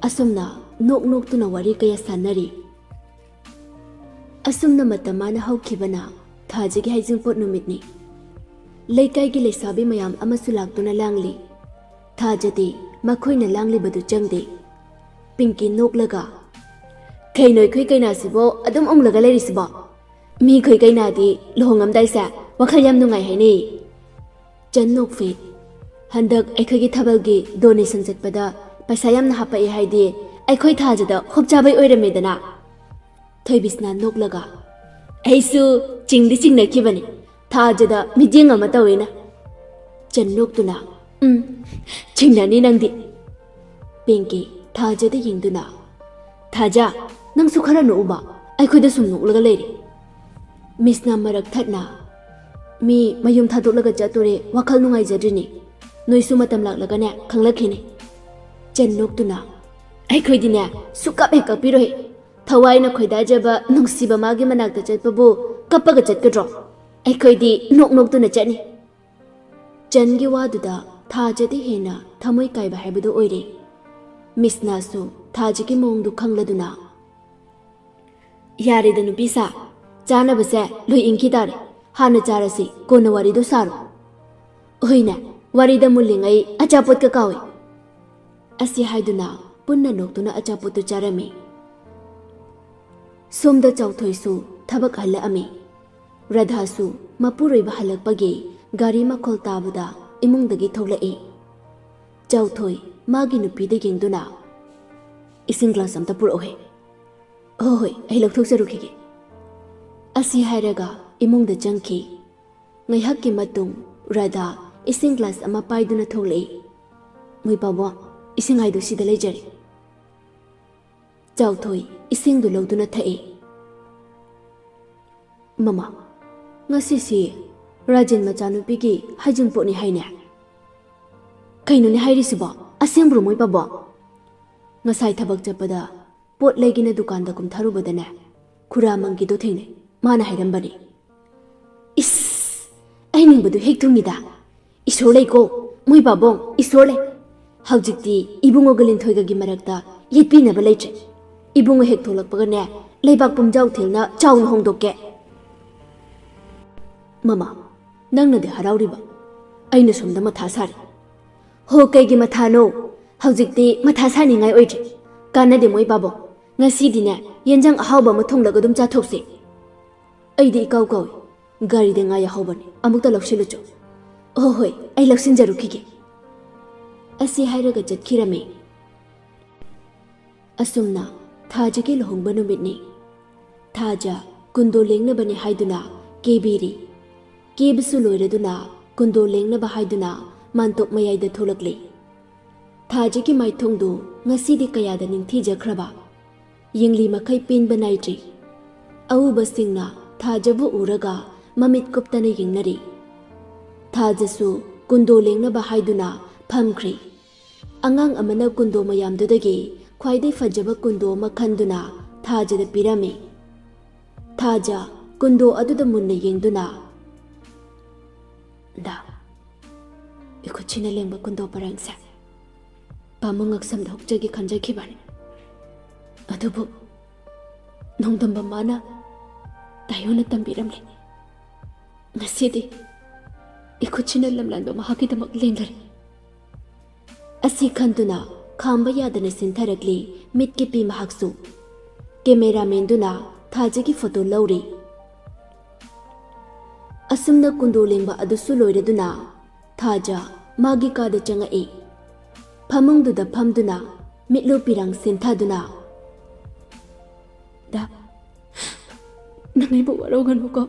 ꯑꯁꯨꯝꯅ ꯅꯣꯛ ꯅꯣꯛꯇꯨꯅ ꯋꯥꯔꯤ ꯀꯌꯥ ꯁꯥꯟꯅꯔꯤ꯫ ꯑꯁꯨꯝꯅ ꯃꯇꯝ ꯃꯥꯅ ꯍꯧꯈꯤꯕꯅ ꯊꯥꯖꯒꯤ ꯍꯩꯖꯤꯡꯄꯣꯠ ꯅꯨꯃꯤꯠꯅꯤ꯫ ꯂꯩꯀꯥꯏꯒꯤ ꯂꯩꯁꯥꯕꯤ ꯃꯌꯥꯝ ꯑꯃꯁꯨ ꯂꯥꯛꯇꯨꯅ ꯂꯥꯡꯂꯤ꯫ ꯊꯥꯖꯗꯤ ꯃꯈꯣꯏꯅ ꯂꯥꯡꯂꯤꯕꯗꯨ ꯆꯪꯗꯦ꯫ ꯄꯤꯡꯀꯤ ꯅꯣꯛꯂꯒ, "ꯀꯩꯅꯣ ꯑꯩꯈꯣꯏ ꯀꯩꯅꯥꯁꯤꯕꯣ ꯑꯗꯨꯝ ꯎꯪꯂꯒ ꯂꯩꯔꯤꯁꯤꯕꯣ? ꯃꯤꯈꯣꯏ ꯀꯩꯅꯥꯗꯤ ꯂꯨꯍꯣꯡꯉꯝꯗꯥꯏꯁꯦ ꯋꯥꯈꯜ ꯌꯥꯝ ꯅꯨꯡꯉꯥꯏ ꯍꯥꯏꯅꯩ꯫" ꯆꯟ ꯅꯣꯛꯐꯦ, "ꯍꯟꯗꯛ ꯑꯩꯈꯣꯏꯒꯤ ꯊꯥꯕꯜꯒꯤ ꯗꯣꯅꯦꯁꯟ ꯆꯠꯄꯗ ꯄꯩꯁꯥ ꯌꯥꯝꯅ ꯍꯥꯞꯄꯛꯑꯦ ꯍꯥꯏꯗꯤ ꯑꯩꯈꯣꯏ ꯊꯥꯖꯗ ꯍꯣꯞ ꯆꯥꯕꯩ ꯑꯣꯏꯔꯝꯃꯦꯗꯅ꯫" ꯊꯣꯏꯕꯤꯁꯅꯥ ꯅꯣꯛꯂꯒ, "ꯑꯩꯁꯨ ꯆꯤꯡꯗꯤ ꯆꯤꯡꯅꯈꯤꯕꯅꯤ, ꯊꯥꯖꯗ ꯃꯤꯠꯌꯦꯡ ꯑꯃ ꯇꯧꯋꯦꯅ꯫" ꯆꯟ ꯅꯣꯛꯇꯨꯅ, "ꯎꯝ, ꯆꯤꯡꯅꯅꯤ ꯅꯪꯗꯤ꯫" ꯄꯤꯡꯀꯤ ꯊꯥꯖꯗ ꯌꯦꯡꯗꯨꯅ, "ꯊꯥꯖ, ꯅꯪꯁꯨ ꯈꯔ ꯅꯣꯛꯎꯕ, ꯑꯩꯈꯣꯏꯗ ꯁꯨꯝ ꯅꯣꯛꯂꯒ ꯂꯩꯔꯦ꯫" ꯃꯤꯁꯅ ꯃꯔꯛ ꯊꯠꯅ, "ꯃꯤ ꯃꯌꯨꯝ ꯊꯥꯗꯣꯛꯂꯒ ꯆꯠꯇꯣꯔꯦ, ꯋꯥꯈꯜ ꯅꯨꯡꯉꯥꯏꯖꯗ꯭ꯔꯤꯅꯦ꯫ ꯅꯣꯏꯁꯨ ꯃꯇꯝ ꯂꯥꯛꯂꯒꯅꯦ ꯈꯪꯂꯛꯈꯤꯅꯤ꯫" ꯆꯟ ꯅꯣꯛꯇꯨꯅ, "ꯑꯩꯈꯣꯏꯗꯤꯅꯦ ꯁꯨꯛꯀꯞ ꯍꯦꯛ ꯀꯞꯄꯤꯔꯣꯏ꯫ ꯊꯋꯥꯏꯅ ꯈꯣꯏꯗꯥꯖꯕ ꯅꯨꯡꯁꯤꯕ ꯃꯥꯒꯤ ꯃꯅꯥꯛꯇ ꯆꯠꯄꯕꯨ ꯀꯞꯄꯒ ꯆꯠꯀꯗ꯭ꯔꯣ? ꯑꯩꯈꯣꯏꯗꯤ ꯅꯣꯛ ꯅꯣꯛꯇꯨꯅ ꯆꯠꯅꯤ꯫" ꯆꯟꯒꯤ ꯋꯥꯗꯨꯗ ꯊꯥꯖꯗꯤ ꯍꯦꯟꯅ ꯊꯃꯣꯏ ꯀꯥꯏꯕ ꯍꯥꯏꯕꯗꯨ ꯑꯣꯏꯔꯦ꯫ ꯃꯤꯁꯅꯥꯁꯨ ꯊꯥꯖꯒꯤ ꯃꯑꯣꯡꯗꯨ ꯈꯪꯂꯗꯨꯅ, "ꯌꯥꯔꯦꯗ ꯅꯨꯄꯤ ꯁꯥ, ꯆꯥꯅꯕꯁꯦ ꯂꯣꯏ ꯏꯪꯈꯤ ꯇꯥꯔꯦ꯫ ꯍꯥꯟꯅ ꯆꯥꯔꯁꯤ, ꯀꯣꯟꯅ ꯋꯥꯔꯤꯗꯣ ꯁꯥꯔꯣ꯫" "ꯍꯣꯏꯅꯦ, ꯋꯥꯔꯤꯗ ꯃꯨꯜꯂꯤꯉꯩ ꯑꯆꯥꯄꯣꯠꯀ ꯀꯥꯎꯏ"꯫ ꯑꯁꯤ ꯍꯥꯏꯗꯨꯅ ꯄꯨꯟꯅ ꯅꯣꯛꯇꯨꯅ ꯑꯆꯥꯄꯣꯠꯇꯨ ꯆꯥꯔꯝꯃꯤ꯫ ꯁꯣꯝꯗ ꯆꯥꯎꯊꯣꯏꯁꯨ ꯊꯕꯛ ꯍꯜꯂꯛꯑꯝꯃꯤ꯫ ꯔꯥꯙꯥꯁꯨ ꯃꯄꯨꯔꯣꯏꯕ ꯍꯜꯂꯛꯄꯒꯤ ꯒꯥꯔꯤ ꯃꯈꯣꯜ ꯇꯥꯕꯗ ꯏꯃꯨꯡꯗꯒꯤ ꯊꯣꯛꯂꯛꯏ꯫ ꯆꯥꯎꯊꯣꯏ ꯃꯥꯒꯤ ꯅꯨꯄꯤꯗ ꯌꯦꯡꯗꯨꯅ, "ꯏꯁꯤꯡ ꯒ꯭ꯂꯥꯁ ꯑꯝꯇ ꯄꯨꯔꯛꯎꯍꯦ"꯫ "ꯍꯣꯏ ꯍꯣꯏ, ꯑꯩ ꯂꯧꯊꯣꯛꯆꯔꯨꯈꯤꯒꯦ"꯫ ꯑꯁꯤ ꯍꯥꯏꯔꯒ ꯏꯃꯨꯡꯗ ꯆꯪꯈꯤ꯫ ꯉꯥꯏꯍꯥꯛꯀꯤ ꯃꯇꯨꯡ ꯔꯥꯙꯥ ꯏꯁꯤꯡ ꯒ꯭ꯂꯥꯁ ꯑꯃ ꯄꯥꯏꯗꯨꯅ ꯊꯣꯛꯂꯛꯏ꯫ "ꯃꯣꯏ ꯄꯥꯕꯣ, ꯏꯁꯤꯡ ꯍꯥꯏꯗꯣ ꯁꯤꯗ ꯂꯩꯖꯔꯦ"꯫ ꯆꯥꯎꯊꯣꯏ ꯏꯁꯤꯡꯗꯨ ꯂꯧꯗꯨꯅ ꯊꯛꯏ꯫ "ꯃꯃꯥ, ꯉꯁꯤꯁꯤ ꯔꯥꯖꯦꯟ ꯃꯆꯥꯅꯨꯄꯤꯒꯤ ꯍꯩꯖꯤꯡꯄꯣꯠꯅꯤ ꯍꯥꯏꯅꯦ"꯫ "ꯀꯩꯅꯣꯅꯦ ꯍꯥꯏꯔꯤꯁꯤꯕꯣ? ꯑꯁꯦꯡꯕ꯭ꯔꯣ ꯃꯣꯏ ꯄꯥꯕꯣ?" "ꯉꯁꯥꯏ ꯊꯕꯛ ꯆꯠꯄꯗ ꯄꯣꯠ ꯂꯩꯒꯦꯅ ꯗꯨꯀꯥꯟꯗ ꯀꯨꯝꯊꯔꯨꯕꯗꯅꯦ, ꯈꯨꯔꯥ ꯃꯪꯒꯤꯗꯣ ꯊꯦꯡꯅꯩ꯫ ꯃꯥꯅ ꯍꯥꯏꯔꯝꯕꯅꯤ"꯫ "ꯏꯁ, ꯑꯩ ꯅꯤꯡꯕꯗꯨ ꯍꯦꯛ ꯊꯨꯡꯉꯤꯗ꯫ ꯏꯁꯣꯔ ꯂꯩꯀꯣ, ꯃꯣꯏ ꯄꯥꯕꯣꯡ, ꯏꯁꯣꯔ ꯂꯩ꯫ ꯍꯧꯖꯤꯛꯇꯤ ꯏꯕꯨꯡꯉꯣꯒ ꯂꯤꯟꯊꯣꯏꯒꯒꯤ ꯃꯔꯛꯇ ꯌꯦꯠꯄꯤꯅꯕ ꯂꯩꯇ꯭ꯔꯦ꯫ ꯏꯕꯨꯡꯉꯣ ꯍꯦꯛ ꯊꯣꯛꯂꯛꯄꯒꯅꯦ, ꯂꯩꯕꯥꯛ ꯄꯨꯝꯖꯥꯎ ꯊꯦꯜꯅ ꯆꯥꯎꯅ ꯍꯣꯡꯗꯣꯛꯀꯦ"꯫ "ꯃꯃꯥ, ꯅꯪꯅꯗꯤ ꯍꯔꯥꯎꯔꯤꯕ, ꯑꯩꯅ ꯁꯣꯝꯗ ꯃꯊꯥ ꯁꯥꯔꯤ"꯫ "ꯍꯣ, ꯀꯩꯒꯤ ꯃꯊꯥꯅꯣ? ꯍꯧꯖꯤꯛꯇꯤ ꯃꯊꯥ ꯁꯥꯅꯤꯡꯉꯥꯏ ꯑꯣꯏꯗ꯭ꯔꯦ꯫ ꯀꯥꯟꯅꯗꯦ ꯃꯣꯏ ꯄꯥꯕꯣꯡ, ꯉꯁꯤꯗꯤꯅꯦ, ꯌꯦꯟꯖꯥꯡ ꯑꯍꯥꯎꯕ ꯑꯃ ꯊꯣꯡꯂꯒ ꯑꯗꯨꯝ ꯆꯥꯊꯣꯛꯁꯦ"꯫ "ꯑꯩꯗꯤ ꯏꯀꯥꯎ ꯀꯥꯎꯏ꯫ ꯒꯥꯔꯤꯗ ꯉꯥ ꯌꯥꯍꯧꯕꯅꯤ, ꯑꯃꯨꯛꯇ ꯂꯧꯁꯤꯜꯂꯨꯆꯣ"꯫ "ꯍꯣ ꯍꯣꯏ, ꯑꯩ ꯂꯧꯁꯤꯟꯖꯔꯨꯈꯤꯒꯦ"꯫ ꯑꯁꯤ ꯍꯥꯏꯔꯒ ꯆꯠꯈꯤꯔꯝꯃꯤ꯫ ꯑꯁꯨꯝꯅ ꯊꯥꯖꯒꯤ ꯂꯨꯍꯣꯡꯕ ꯅꯨꯃꯤꯠꯅꯤ꯫ ꯊꯥꯖ ꯀꯨꯟꯗꯣ ꯂꯦꯡꯅꯕꯅꯤ ꯍꯥꯏꯗꯨꯅ ꯀꯦꯕꯤꯔꯤ꯫ ꯀꯦꯕꯁꯨ ꯂꯣꯏꯔꯗꯨꯅ ꯀꯨꯟꯗꯣ ꯂꯦꯡꯅꯕ ꯍꯥꯏꯗꯨꯅ ꯃꯥꯟꯇꯣꯞ ꯃꯌꯥꯏꯗ ꯊꯣꯛꯂꯛꯂꯤ꯫ ꯊꯥꯖꯒꯤ ꯃꯥꯏꯊꯣꯡꯗꯨ ꯉꯁꯤꯗꯤ ꯀꯌꯥꯗ ꯅꯤꯡꯊꯤꯖꯈ꯭ꯔꯕ꯫ ꯌꯦꯡꯂꯤ ꯃꯈꯩ ꯄꯦꯟꯕ ꯅꯥꯏꯗ꯭ꯔꯤ꯫ ꯑꯎꯕꯁꯤꯡꯅ ꯊꯥꯖꯕꯨ ꯎꯔꯒ ꯃꯃꯤꯠ ꯀꯨꯞꯇꯅ ꯌꯦꯡꯅꯔꯤ꯫ ꯊꯥꯖꯁꯨ ꯀꯨꯟꯗꯣ ꯂꯦꯡꯅꯕ ꯍꯥꯏꯗꯨꯅ ꯐꯝꯈ꯭ꯔꯤ꯫ ꯑꯉꯥꯡ ꯑꯃꯅ ꯀꯨꯟꯗꯣ ꯃꯌꯥꯝꯗꯨꯗꯒꯤ ꯈ꯭ꯋꯥꯏꯗꯩ ꯐꯖꯕ ꯀꯨꯟꯗꯣ ꯑꯃ ꯈꯟꯗꯨꯅ ꯊꯥꯖꯗ ꯄꯤꯔꯝꯃꯤ꯫ ꯊꯥꯖ ꯀꯨꯟꯗꯣ ꯑꯗꯨꯗ ꯃꯨꯟꯅ ꯌꯦꯡꯗꯨꯅ, "ꯗꯥ, ꯏꯈꯨꯠꯁꯤꯅ ꯂꯦꯡꯕ ꯀꯨꯟꯗꯣ ꯄꯔꯦꯡꯁꯦ ꯄꯥꯝꯃꯨ ꯉꯛꯁꯝꯗ ꯍꯨꯛꯆꯒꯦ ꯈꯟꯖꯈꯤꯕꯅꯤ꯫ ꯑꯗꯨꯕꯨ ꯅꯣꯡꯗꯝꯕ ꯃꯥꯅ ꯇꯥꯏꯌꯣꯟꯅ ꯇꯝꯕꯤꯔꯝꯂꯦ꯫ ꯉꯁꯤꯗꯤ ꯏꯈꯨꯠꯁꯤꯅ ꯂꯝꯂꯥꯟꯕ ꯃꯍꯥꯛꯀꯤꯗꯃꯛ ꯂꯦꯡꯂꯔꯦ꯫ ꯑꯁꯤ ꯈꯟꯗꯨꯅ ꯈꯥꯝꯕ ꯌꯥꯗꯅ ꯁꯤꯟꯊꯔꯛꯂꯤ ꯃꯤꯠꯀꯤ ꯄꯤ ꯃꯍꯥꯛꯁꯨ꯫ ꯀꯦꯃꯦꯔꯥꯃꯦꯟꯗꯨꯅ ꯊꯥꯖꯒꯤ ꯐꯣꯇꯣ ꯂꯧꯔꯤ꯫ ꯑꯁꯨꯝꯅ ꯀꯨꯟꯗꯣ ꯂꯦꯡꯕ ꯑꯗꯨꯁꯨ ꯂꯣꯏꯔꯗꯨꯅ ꯊꯥꯖ ꯃꯥꯒꯤ ꯀꯥꯗ ꯆꯪꯉꯛꯏ꯫ ꯐꯃꯨꯡꯗꯨꯗ ꯐꯝꯗꯨꯅ ꯃꯤꯠꯂꯨ ꯄꯤꯔꯥꯡ ꯁꯤꯟꯊꯗꯨꯅ, "ꯗꯥ, ꯅꯪ ꯑꯩꯕꯨ ꯋꯥꯔꯧꯒꯅꯨꯀꯣ꯫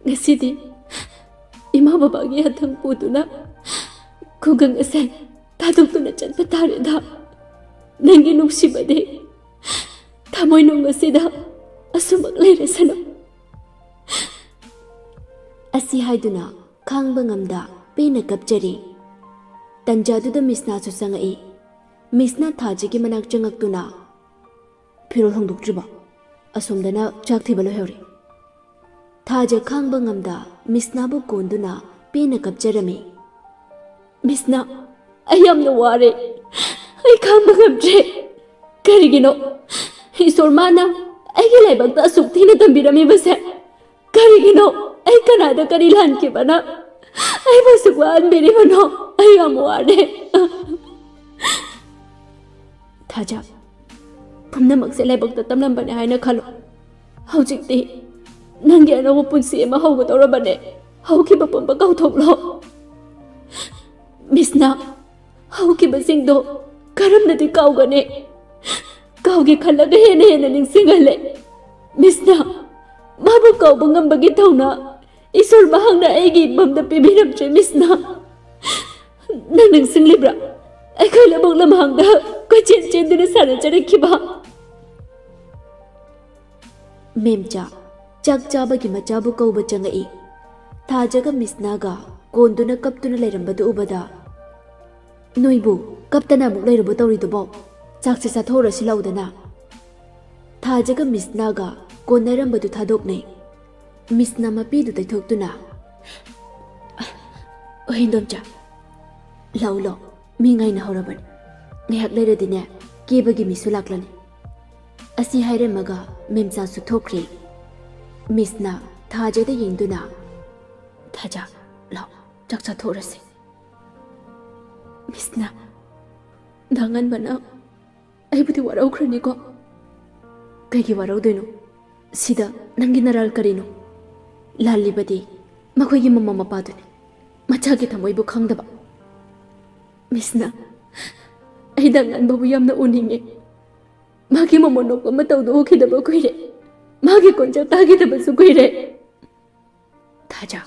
ꯉꯁꯤꯗꯤ ꯏꯃꯥ ꯕꯕꯥꯒꯤ ꯍꯊꯥꯡ ꯄꯨꯗꯨꯅ ꯈꯨꯡꯒꯪ ꯑꯁꯦ ꯊꯥꯗꯣꯛꯇꯨꯅ ꯆꯠꯄ ꯇꯥꯔꯦꯗ꯫ ꯅꯪꯒꯤ ꯅꯨꯡꯁꯤꯕꯗꯤ ꯊꯃꯣꯏꯅꯨꯡ ꯑꯁꯤꯗ ꯑꯁꯨꯃꯛ ꯂꯩꯔꯁꯅꯨ"꯫ ꯑꯁꯤ ꯍꯥꯏꯗꯨꯅ ꯈꯥꯡꯕ ꯉꯝꯗ ꯄꯦꯟꯅ ꯀꯞꯆꯔꯤ꯫ ꯇꯟꯖꯥꯗꯨꯗ ꯃꯤꯁꯅꯥꯁꯨ ꯆꯪꯉꯛꯏ꯫ ꯃꯤꯁꯅꯥ ꯊꯥꯖꯒꯤ ꯃꯅꯥꯛ ꯆꯪꯉꯛꯇꯨꯅ, "ꯐꯤꯔꯣꯜ ꯍꯣꯡꯗꯣꯛꯇ꯭ꯔꯤꯕꯣ? ꯑꯁꯣꯝꯗꯅ ꯆꯥꯛ ꯊꯤꯕ ꯂꯣꯏꯍꯧꯔꯦ"꯫ ꯊꯥꯖ ꯈꯥꯡꯕ ꯉꯝꯗ ꯃꯤꯁꯅꯥꯕꯨ ꯀꯣꯟꯗꯨꯅ ꯄꯦꯟꯅ ꯀꯞꯆꯔꯝꯃꯤ꯫ "ꯃꯤꯁꯅꯥ, ꯑꯩ ꯌꯥꯝꯅ ꯋꯥꯔꯦ꯫ ꯑꯩ ꯈꯥꯡꯕ ꯉꯝꯗ꯭ꯔꯦ꯫ ꯀꯔꯤꯒꯤꯅꯣ ꯏꯁꯣꯔ ꯃꯥꯅ ꯑꯩꯒꯤ ꯂꯥꯏꯕꯛꯇ ꯑꯁꯨꯛ ꯊꯤꯅ ꯇꯝꯕꯤꯔꯝꯃꯤꯕꯁꯦ? ꯀꯔꯤꯒꯤꯅꯣ? ꯑꯩ ꯀꯅꯥꯗ ꯀꯔꯤ ꯂꯥꯟꯈꯤꯕꯅ ꯑꯩꯕꯨ ꯑꯁꯨꯛ ꯋꯥꯍꯟꯕꯤꯔꯤꯕꯅꯣ? ꯑꯩ ꯌꯥꯝ ꯋꯥꯔꯦ"꯫ "ꯊꯥꯖ, ꯄꯨꯝꯅꯃꯛꯁꯦ ꯂꯥꯏꯕꯛꯇ ꯇꯝꯂꯝꯕꯅꯦ ꯍꯥꯏꯅ ꯈꯜꯂꯣ꯫ ꯍꯧꯖꯤꯛꯇꯤ ꯅꯪꯒꯤ ꯑꯅꯧꯕ ꯄꯨꯟꯁꯤ ꯑꯃ ꯍꯧꯒꯗꯧꯔꯕꯅꯦ꯫ ꯍꯧꯈꯤꯕ ꯄꯨꯝꯕ ꯀꯥꯎꯊꯣꯛꯂꯣ"꯫ ꯃꯤꯁꯅꯥ, ꯍꯧꯈꯤꯕꯁꯤꯡꯗꯣ ꯀꯔꯝꯅꯗꯤ ꯀꯥꯎꯒꯅꯤ? ꯀꯥꯎꯒꯦ ꯈꯜꯂꯒ ꯍꯦꯟꯅ ꯍꯦꯟꯅ ꯅꯤꯡꯁꯤꯡꯍꯜꯂꯦ꯫ ꯃꯤꯁꯅꯥ, ꯃꯥꯕꯨ ꯀꯥꯎꯕ ꯉꯝꯕꯒꯤ ꯊꯧꯅꯥ ꯏꯁꯣꯔ ꯃꯍꯥꯛꯅ ꯑꯩꯒꯤ ꯏꯐꯝꯗ ꯄꯤꯕꯤꯔꯝꯗ꯭ꯔꯦ꯫ ꯃꯤꯁꯅꯥ, ꯅꯪ ꯅꯤꯡꯁꯤꯡꯂꯤꯕ꯭ꯔꯥ? ꯑꯩꯈꯣꯏ ꯂꯧꯕꯨꯛ ꯂꯝꯍꯥꯡꯗ ꯀꯣꯏꯆꯦꯟ ꯆꯦꯟꯗꯨꯅ ꯁꯥꯟꯅꯖꯔꯛꯈꯤꯕ꯫ ꯃꯦꯝꯆꯥ, ꯆꯥꯛ ꯆꯥꯕꯒꯤ ꯃꯆꯥꯕꯨ ꯀꯧꯕ ꯆꯪꯉꯛꯏ꯫ ꯊꯥꯖꯒ ꯃꯤꯁꯅꯥꯒ ꯀꯣꯟꯗꯨꯅ ꯀꯞꯇꯨꯅ ꯂꯩꯔꯝꯕꯗꯨ ꯎꯕꯗ, "ꯅꯣꯏꯕꯨ ꯀꯞꯇꯅ ꯑꯃꯨꯛ ꯂꯩꯔꯕꯣ ꯇꯧꯔꯤꯗꯨꯕꯣ? ꯆꯥꯛꯁꯦ ꯆꯥꯊꯣꯛꯎꯔꯁꯤ ꯂꯥꯎꯗꯅ"꯫ ꯊꯥꯖꯒ ꯃꯤꯁꯅꯥꯒ ꯀꯣꯟꯅꯔꯝꯕꯗꯨ ꯊꯥꯗꯣꯛꯅꯩ꯫ ꯃꯤꯁꯅꯥ ꯃꯄꯤꯗꯨ ꯇꯩꯊꯣꯛꯇꯨꯅ, "ꯍꯣꯏ, ꯏꯟꯗꯣꯝꯆꯥ, ꯂꯥꯛꯎ, ꯂꯥꯛꯎ, ꯃꯤ ꯉꯥꯏꯅꯍꯧꯔꯕꯅꯤ꯫ ꯉꯥꯏꯍꯥꯛ ꯂꯩꯔꯗꯤꯅꯦ, ꯀꯦꯕꯒꯤ ꯃꯤꯁꯨ ꯂꯥꯛꯂꯅꯤ"꯫ ꯑꯁꯤ ꯍꯥꯏꯔꯝꯃꯒ ꯃꯦꯝꯆꯥꯁꯨ ꯊꯣꯛꯈ꯭ꯔꯦ꯫ ꯃꯤꯁꯅꯥ ꯊꯥꯖꯗ ꯌꯦꯡꯗꯨꯅ, "ꯊꯥꯖ, ꯂꯥꯎ, ꯆꯥꯛ ꯆꯥꯊꯣꯛꯎꯔꯁꯦ꯫ ꯃꯤꯁꯅ, ꯗꯥ ꯉꯟꯕꯅ ꯑꯩꯕꯨꯗꯤ ꯋꯥꯔꯧꯈ꯭ꯔꯅꯤꯀꯣ꯫ ꯀꯩꯒꯤ ꯋꯥꯔꯧꯗꯣꯏꯅꯣ? ꯁꯤꯗ ꯅꯪꯒꯤ ꯅꯔꯥꯜ ꯀꯔꯤꯅꯣ? ꯂꯥꯜꯂꯤꯕꯗꯤ ꯃꯈꯣꯏꯒꯤ ꯃꯃꯥ ꯃꯄꯥꯗꯨꯅꯤ, ꯃꯆꯥꯒꯤ ꯊꯃꯣꯏꯕꯨ ꯈꯪꯗꯕ꯫ ꯃꯤꯁꯅ, ꯑꯩ ꯗꯥ ꯉꯟꯕꯕꯨ ꯌꯥꯝꯅ ꯎꯅꯤꯡꯉꯦ꯫ ꯃꯥꯒꯤ ꯃꯃꯣꯟ ꯅꯣꯛꯄ ꯃꯇꯧꯗꯨ ꯎꯈꯤꯗꯕ ꯀꯨꯏꯔꯦ꯫ ꯃꯥꯒꯤ ꯈꯣꯟꯖꯦꯜ ꯇꯥꯈꯤꯗꯕꯁꯨ ꯀꯨꯏꯔꯦ꯫ ꯊꯥꯖ,